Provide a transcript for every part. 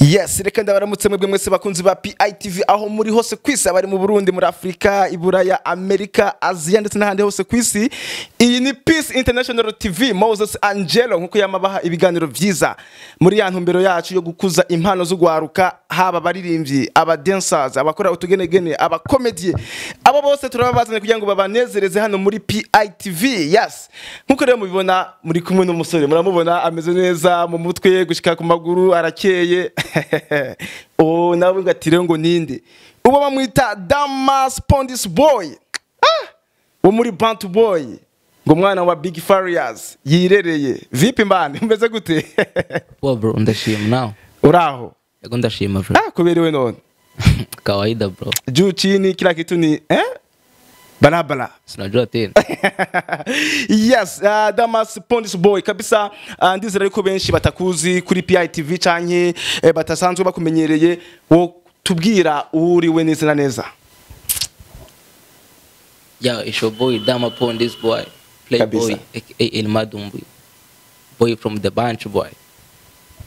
Yes, reka ndabaramutse mwebwe mwese bakunzi ba PITV aho muri hose kwisi, abari mu Burundi, muri Afrika, Iburaya, Amerika, Aziya ndetse n'ahandi hose kwisi. Iyi ni Peace International TV, Moses Angelo nkuko yamabaha ibiganiro vyiza muri ya ntumbero yacu yo gukuza impano z'ugwaruka, haba abaririmbyi, aba dancers, abakora utugenegene, aba comedy, abo bose turababazanye kugira ngo babanezereze hano muri PITV. Yes, nkuko rero mubibona muri kumwe n'umusore, muramubona ameze neza mu mutwe gushika ku maguru arakeye. Oh, nawe ngatire ngo ninde ubo bamwita Damas Pondis Boy, wo muri Bantu Boy, ngo mwana wa Big Farious yirereye. Vipi mbane, umeze gute? Poa bro, ndashima nao. Uraho? Yego ndashima bro. Ah, kuberewe none. Kawaida bro. Juu chini kila kitu ni barabara. Sinajua tena. Yes, Damas Pondis Boy kabisa. Ndizera yuko benshi batakuzi kuri PITV canke batasanzwe bakumenyereye, wo tubwira uriwe neza na neza. Yeah, it's your boy Dama Pondis Boy, Playboy aka El Madumbi. Boy from the Bantu Boy.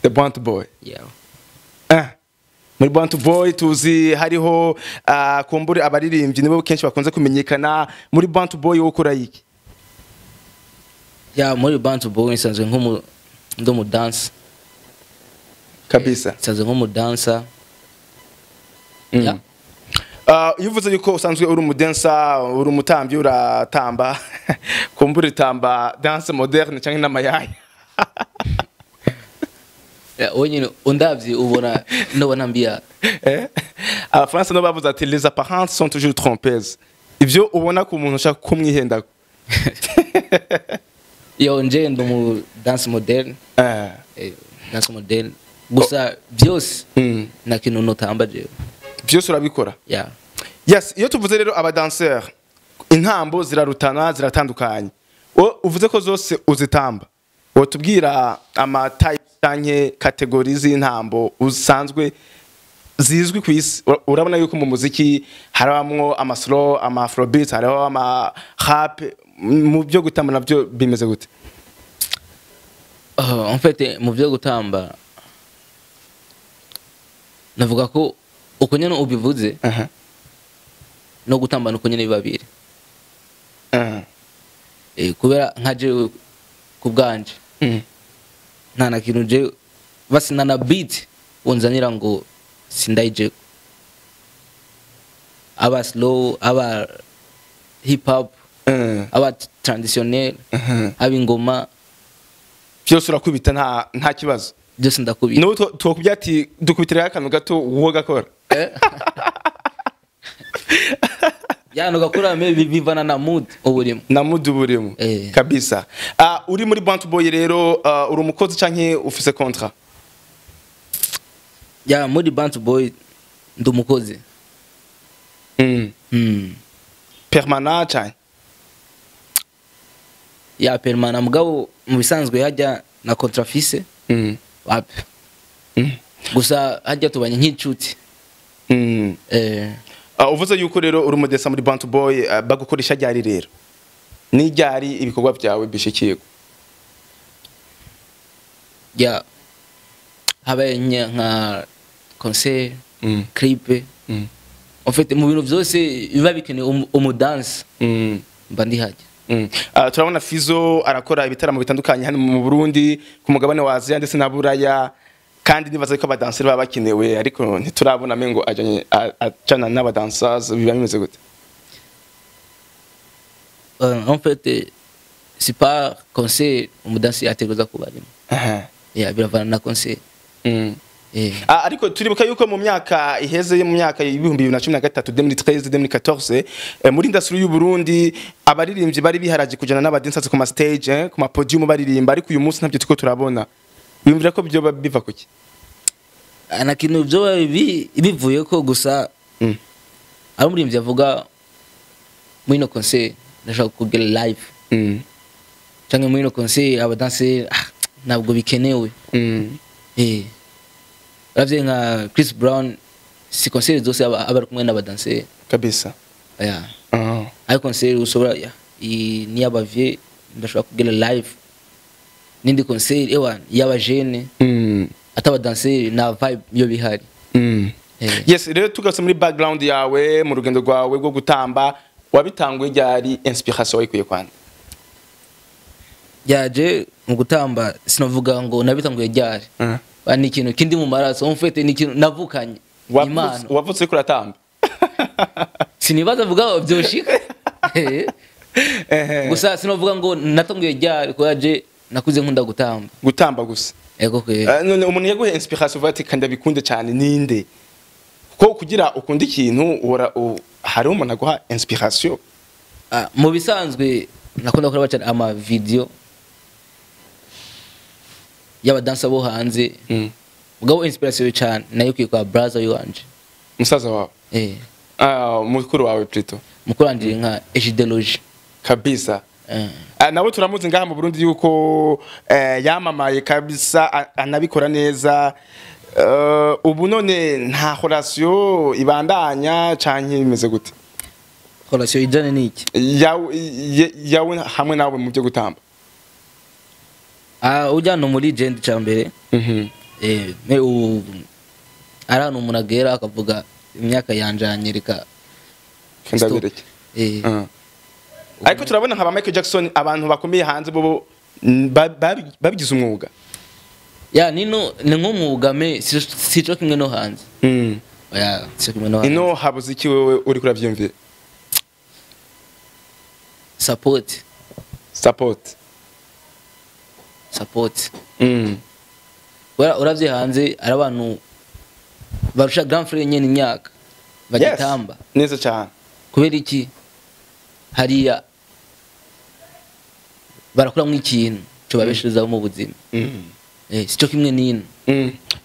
The Bantu Boy. Yeah. Muri Bantu Boy tuzi hariho kumbure abaririmbyi nibo kenshi bakunze kumenyekana. Muri Bantu Boy wo ukora iki? Ya, muri Bantu Boy nsanzwe nko ndo mu dance. Kabisa. Nsanzwe nko mu dancer. Yeah. Iyo uvuze yuko usanzwe uri umudancer, uri umutambyi, uratamba kumbure tamba dance moderne canke n'amayaya. Wenyine undavye ubona nobona mbia. Abafaransa no bavuze ati les apparences sont toujours trompeuses. Ivyo ubona ku muntu ushaka kumwihenda. Yo nje ndo mu dance moderne. Dance moderne gusa byose na kintu notamba je. Byose urabikora? Yeah. Yes, iyo tuvuze rero aba danseur intambo zirarutana ziratandukanye. Uvuze ko zose uzitamba. Wotubwira ama type canke kategori z'intambo usanzwe zizwi ku isi. Urabona yuko mu muziki harabamwo ama slow, ama afrobeat, hariho ama rap, mu byo gutamba navyo bimeze gute? En fait mu byo gutamba navuga ko uko nyene ubivuze no gutamba nuko nyene bibabiri. Kubera nkaje kubganje nta na kintu je basi na beat unzanira ngo sindayije, aba slow, aba hip hop, aba traditionnel, aba ingoma, byose urakubita nta kibazo. Byose ndakubita. No twokubya ati dukubitira akantu gato uwo gakora. Ya no gakora me bivana na mood uburimo. Na mood uburimo. Kabisa. Uri muri Bantu Boy rero, uri umukozi canke ufise contrat? Ya, muri Bantu Boy ndi umukozi. Permanent canke? Ya permanent, mugabo mu bisanzwe hajya na contrat fise. Wapi. Gusa hajya tubanye nk'inshuti. Uvuze yuko rero uri umudesa muri Bantu Boy, bagukoresha ryari rero? Ni ryari ibikorwa byawe bishikirwa? Ya habaye nka concert, clip. En fait mu bintu byose biba bikeneye umudanse mba ndi hajya. Turabona Fizo arakora ibitaramo bitandukanye hano mu Burundi, ku mugabane wa Aziya ndetse na Buraya, kandi nibaza ko abadanseri baba bakenewe, ariko ntiturabona mengo ajanye acana n'abadansers, biba bimeze gute? En fait c'est pas concert umudansi ategereza kuba arimo. Yeah, biravana na concert. Ariko turibuka yuko mu myaka iheze, mu myaka 2013, 2013, 2014, muri industry y'u Burundi abaririmbyi bari biharaje kujana n'abadansers ku ma stage, ku ma podium baririmba, ariko uyu munsi ntabyo tuko turabona. Biyumvira ko byo biva kuki? Ana kintu byo bivuye ko gusa ari umuririmbyi avuga muri no concert ndashaka kugira live. Canke muri no concert abadanser ntabwo bikenewe. Uravye nka Chris Brown si concert zose aba ari kumwe n'abadanser kabisa. Yeah. Ariko concert ushobora ni abavye ndashaka kugira live. Nindi concert ewa y'abajene. Ataba danseri na vibe yo bihari. Yes, rero tugarutse muri background yawe, mu rugendo rwawe rwo gutamba, wabitanguye ryari? Inspiration wayikuye kwande? Yaje mu gutamba, sinavuga ngo nabitanguye ryari. Ba ni ikintu kindi mu maraso, en fait ni ikintu navukanye. Impano. Wavutse uriko uratamba? Sinibaza vuga byoshika. Gusa sinavuga ngo natanguye ryari, ko yaje nakuze nkunda gutamba. Gutamba gusa? Ego kwe. None umuntu yaguhe inspiration uvuga ati kandi abikunde cyane ninde? Kuko kugira ukunde ikintu uhora hari umuntu aguha inspiration. Ah, mu bisanzwe nakunda kuraba cyane ama video y'abadansa bo hanze. Mugabo inspiration cyane nayo kuye kwa brother wanje. Musaza wawe? Eh. Ah, mukuru wawe plutôt. Mukuru wanje nka Ejideloge. Kabisa. Eh. Nawe turamuzi ngaha mu Burundi yuko yamamaye kabisa, anabikora neza. Ubu none nta relation ibandanya canke bimeze gute? Relation ijane niki? Yawe hamwe nawe mu byo gutamba. Ah, ujya no muri legend cambere. Me u arano umuntu agera akavuga imyaka yanjanye reka Ndabereke. Ariko turabona nka ba Michael Jackson, abantu bakomeye hanze bo babigize umwuga. Ya, nino ni nk'umwuga, me sico kimwe no hanze. Oya, sico kimwe no hanze. Ino habuze iki wewe uri kuravyumvira? Support. Support. Support. Wera uravye hanze ari abantu barusha grand frère nyene imyaka bagitamba. Yes. Neza cyane. Kubera iki? Hariya barakuramwo ikintu cyo babesherezaho mu buzima. Sico kimwe nino.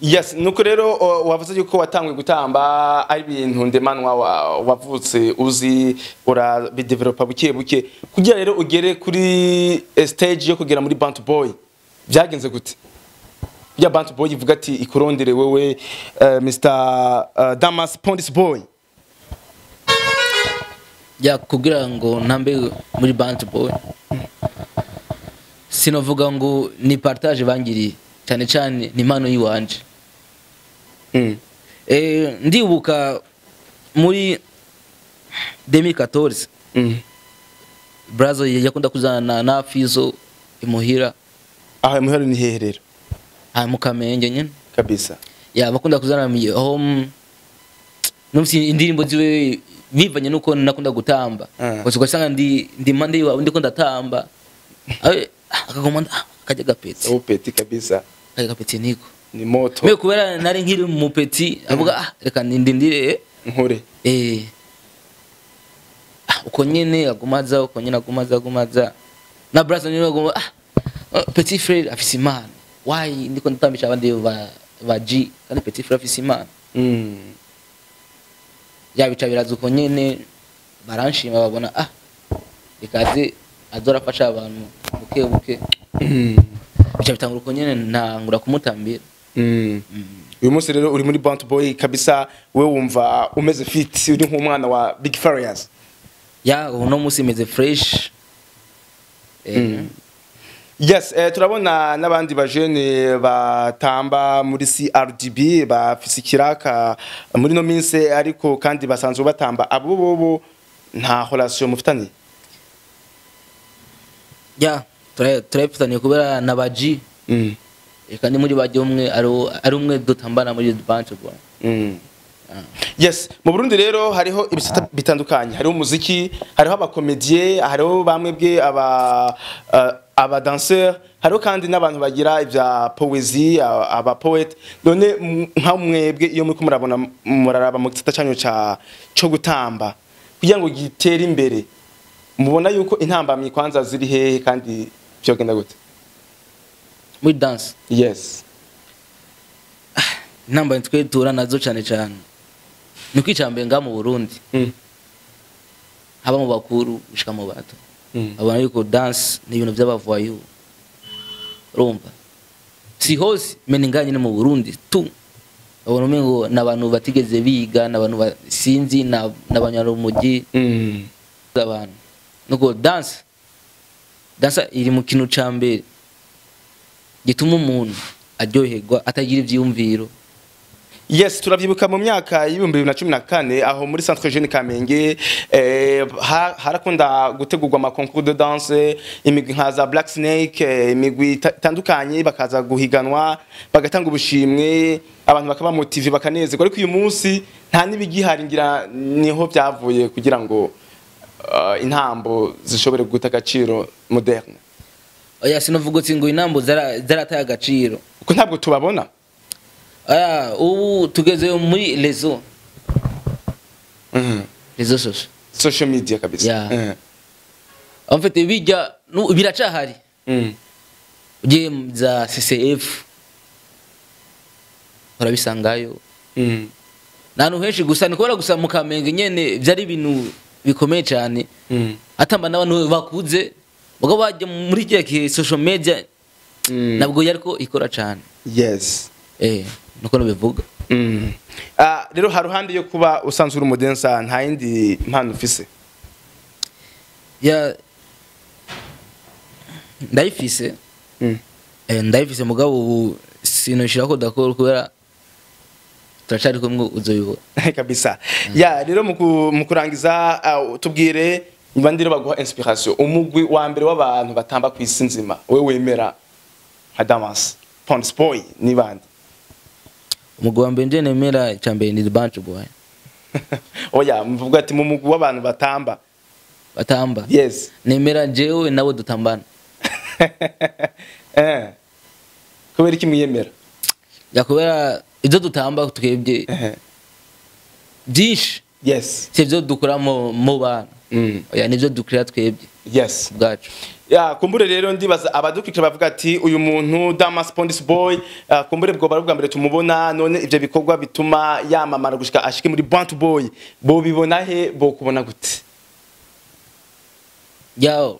Yes, nuko rero wavuze yuko watanguye gutamba ari ibintu ndemanwa, wavutse uzi, urabidevelopa buke buke kugira rero ugere kuri stage yo kugera muri Bantu Boy. Byagenze gute? Ya Bantu Boy ivuga ati ikurondere wewe, Mr Damas Pondis Boy. Ya, kugira ngo ntambe muri Bantu Boy, sinovuga ngo ni partage bangiriye cyane cyane, ni impano yiwanje. Ndibuka muri 2014 Brazo yakunda kuzana na Fizo imuhira. Aho imuhira ni hehe rero? Ah, mu Kamenge nyene. Kabisa. Ya, bakunda kuzana mu home, numsi indirimbo ziwe bivanye nuko nakunda gutamba. Gusa ugasanga ndi mande iwawe ndiko ndatamba. Awe akagoma akajya gapeti. Oh, petit kabisa. Akajya gapeti niko. Ni moto. Me kubera nari nkiri mu petit avuga ah reka ndindire nkore. Uko nyene agumaza, uko nyene agumaza agumaza. Na brother niwe aguma petit frère afise impano. Why ndiko ndatambisha abandi ba G kandi petit frère afise impano. Ya, bica biraza uko nyene, baranshima, babona ikaze azorafasha abantu buke buke. Bica bitangura uko nyene, ntangura kumutambira. Uyu munsi rero uri muri Bantu Boy kabisa, we wumva umeze fit, uri nk'umwana wa Big Farious? Ya, uno munsi meze fresh. Yes, turabona n'abandi bajene batamba muri CRDB bafise ikiraka muri no minsi, ariko kandi basanzwe batamba. Abo bobo nta relation mufitanye? Ya, turabifitaniye kubera na ba G. Kandi muri bajya umwe ari umwe dutambana muri Bantu Boy. Yes, mu Burundi rero hariho ibisata bitandukanye, hariho umuziki, hariho abakomedie, hariho bamwe bwe aba danseur, hariho kandi n'abantu bagira ibya poésie, aba poète. None nka mwebwe iyo muriko murabona, muraraba mu gisata canyu ca co gutamba kugira ngo gitere imbere, mubona yuko intambamyi kwanza ziri hehe kandi vyogenda gute? Muri dance? Yes. Intambamyi twe duhura nazo cyane cyane ni kwicambere ngaha mu Burundi, haba mu bakuru gushika mu bato, abona yuko dance ni ibintu by'abavoyou. Urumva, si hose, mene ngaha nyine mu Burundi tu babona umengo ni abantu batigeze biga, ni abantu sinzi n'abanyarumogi. Abantu nuko dance iri mu kintu ca mbere gituma umuntu aryoherwa atagira ivyiyumviro. Yes, turavyibuka mu myaka y'ibihumbi 2014 aho muri Centre Jeune Kamenge harakunda gutegurwa ama concours de danse, imigwi nka za Black Snake, imigwi itandukanye bakaza guhiganwa bagatanga ubushimwe, abantu bakaba motive bakanezerwa. Ariko uyu munsi nta n'ibigihari, ngira niho byavuye kugira ngo intambo zishobore guta agaciro moderne. Oya, sinavuga uti ngo intambo zarataye agaciro, kuko ntabwo tubabona. Ubu tugeze muri réseaux réseaux sociaux, social media kabisa. Yeah. En fait bijya biracahari. Ugiye za CCF urabisangayo. Nta henshi, gusa ni kubera gusa mu Kamenge nyene byari ibintu bikomeye cyane. Atamba n'abantu bakuze ubwo bajya muri gihe social media nabwo yariko ikora cyane. Yes. Nuko nabivuga. Rero haruhande yo kuba usanzwe uri umudansa, nta yindi mpano ufise? Ya, ndayifise. Ndayifise, mugabo ubu sinoshira ko dakora kubera turacari kumwe, uzoyibona. Kabisa. Ya, rero mu kurangiza, tubwire bandire baguha inspiration, umugwi wa mbere w'abantu batamba ku isi nzima wewe wemera nka Damas Pond's Boy ni bande? Umugwi wa mbere nje nemera, icambere ni The Bunch Boy. Oya, mvuga ati mu mugwi w'abantu batamba. Batamba? Yes. Nemera jewe nawe dutambana. Kubera iki mwiyemera? Ya, kubera ibyo dutamba twebwe byinshi si ibyo dukora mu bana. Oya, nibyo dukora twebwe ubwacu. Ya, kumbure rero ndibaza abadukurikira bavuga ati uyu muntu Damas Pondis Boy, kumbure bwo bari bwa mbere tumubona, none ivyo bikorwa bituma yamamara gushika ashike muri Bantu Boy, bo bibona he, bo kubona gute? Ya,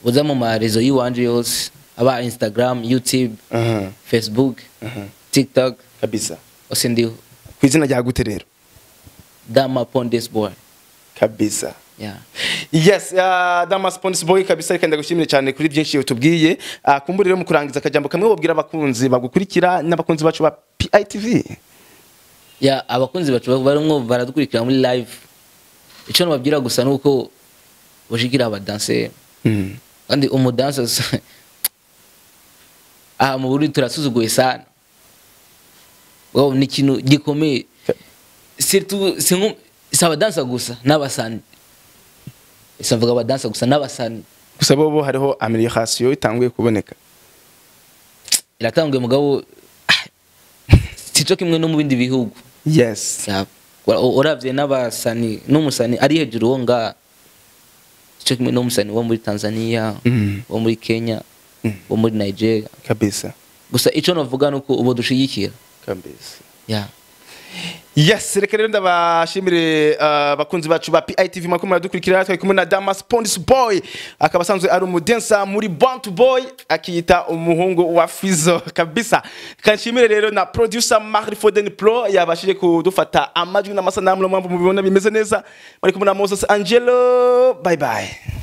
uza mu ma réseaux yiwanje yose, aba Instagram, YouTube, Facebook, TikTok, ose ndiho. Ku izina rya gute rero? Dama Pondis Boy. Kabisa. Yeah. Yes, Damas Pondis Boy, kabisa reka ndagushimire cyane kuri byinshi utubwiye. Kumbure rero mu kurangiza, akajambo kamwe wobwira abakunzi bagukurikira n'abakunzi bacu ba PITV. Ya, abakunzi bacu barimwo baradukurikira muri live, icyo nababwira gusa nuko bashikira abadanseri. Kandi umudansa aha mu Burundi turasuzuguye sana. Wow, ni ikintu gikomeye, surtout si abadansa gusa n'abasani, mvuga abadansa gusa n'abasani. Gusa bobo hariho amélioration itanguye kuboneka. Iratanguye, mugabo sico kimwe no mu bindi bihugu. Yes. Ya, uravye n'abasani, n'umusani ari hejuru wo nga sico kimwe n'umusani wo muri Tanzania, wo muri Kenya, wo muri Nigeria. Gusa ico novuga nuko ubu dushigikira. Ya. Yes, reka rero ndabashimire abakunzi bacu ba PITV makuru muradukurikira. Twari kumwe na Damas Pondis Boy, akaba asanzwe ari umudansa muri Bantu Boy, akiyita umuhungu wa Fizo kabisa. Kanshimire rero na producer Marie Foden Pro yabashije kudufata amajwi n'amasanamu, no mpamvu mubibona bimeze neza. Bari kumwe na Moses Angelo, bye bye.